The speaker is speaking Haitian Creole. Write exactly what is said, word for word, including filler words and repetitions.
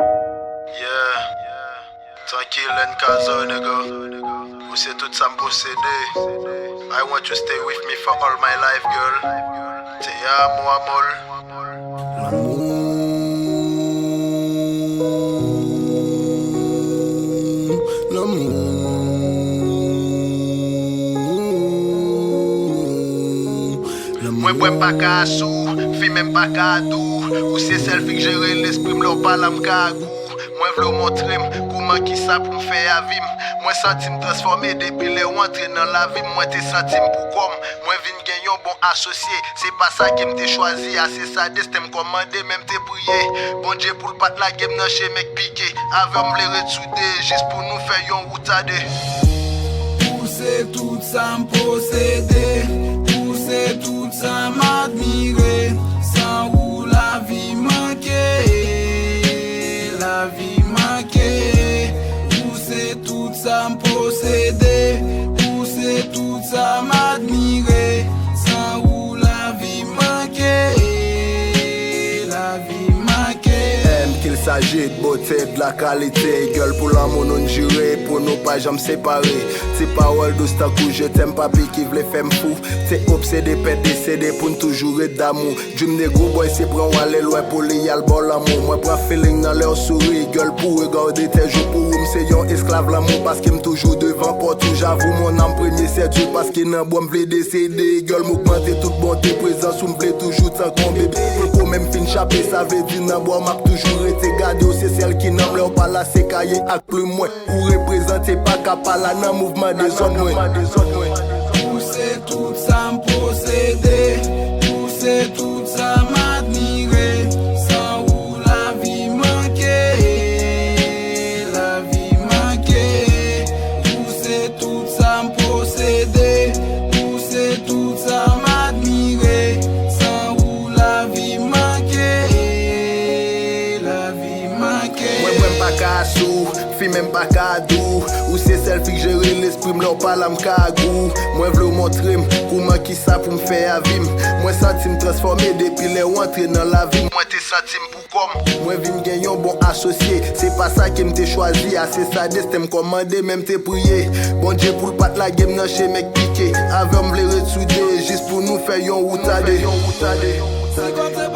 Yeah. Trankil and Kazo, nigga. Ou se tout sa m posede. I want you stay with me for all my life, girl. Te amo, amor. Lanmou, lanmou, lanmou. Mwen bwè m pa ka asou, fimen m pa ka dou. Ou se sèl fi k jere lespri m, lè w pa la m ka gou. Mwen vle w montre m kouman, kisa pou m fè avi m. Mwen santi m transfòme depi lè w antre nan lavi m. Mwen te santi m pou kò m. Mwen vin gen yon bon asosye. Se pa sa ke m te chwazi a, se sa desten m kòmande, men m te priye Bondye pou l pa t lage m nan chemen k pike. Avè w m vle ret soude, jis pou nou fè yon wout a de. Ou se tout sa m posede, ou se tout sa m admire. San ou lavi manke, lavi manke. Ou se tout sa m posede, ou se tout sa m admire. San ou lavi manke, lavi manke. M qu'il s'agit de beauté, de la qualité. Girl, pou lanmou nou n jire, pou nou pa janm separe. Ti pawòl dous tankou je t'aime, papi ki vle fè m fou. Te obsede pè desede pou n toujou ret damou. Dream negro boy se pran w ale lwen pou li al ba w lanmou. Mwen pran feeling nan lè w souri. Girl, pou regarde tes joues, pou ou m se yon esklav lanmou. Paske m toujou devan pòt ou, j'avoue mon âme premier c'est Dieu. Paske nan bwè m vle desede. Girl, m ogmante tout bonte, prezans ou m vle toujou tankou yon bebe. Poko menm fin chape, sa vle di nan bwè w m ap toujou rete. Gade w se sèl ki nan m, lè w pa la se kaye ak plim mwen. Ou reprezante pa ka pa la nan mouvman dezòd mwen. Ou se tout sa m posede, ou se tout sa m admire. San ou lavi manke, lavi manke. Ou se tout sa m posede, ou se tout sa m admire. San ou lavi manke, lavi manke. Mwen bwè m pa ka asou, fimen m pa ka dou. Ou se sèl fi k jere lespri m, lè w pa la m ka gou. Mwen vle w montre m kouman, kisa pou m fè avi m. Mwen santi m transfòme depi lè w antre nan lavi m. Mwen te santi m pou kò m. Mwen vin gen yon bon asosye. Se pa sa ke m te chwazi a, se sa desten m kòmande, men m te priye Bondye pou l pa t lage m nan chemen k pike. Avè w m vle ret soude, jis pou nou fè yon wout a de. Ti kote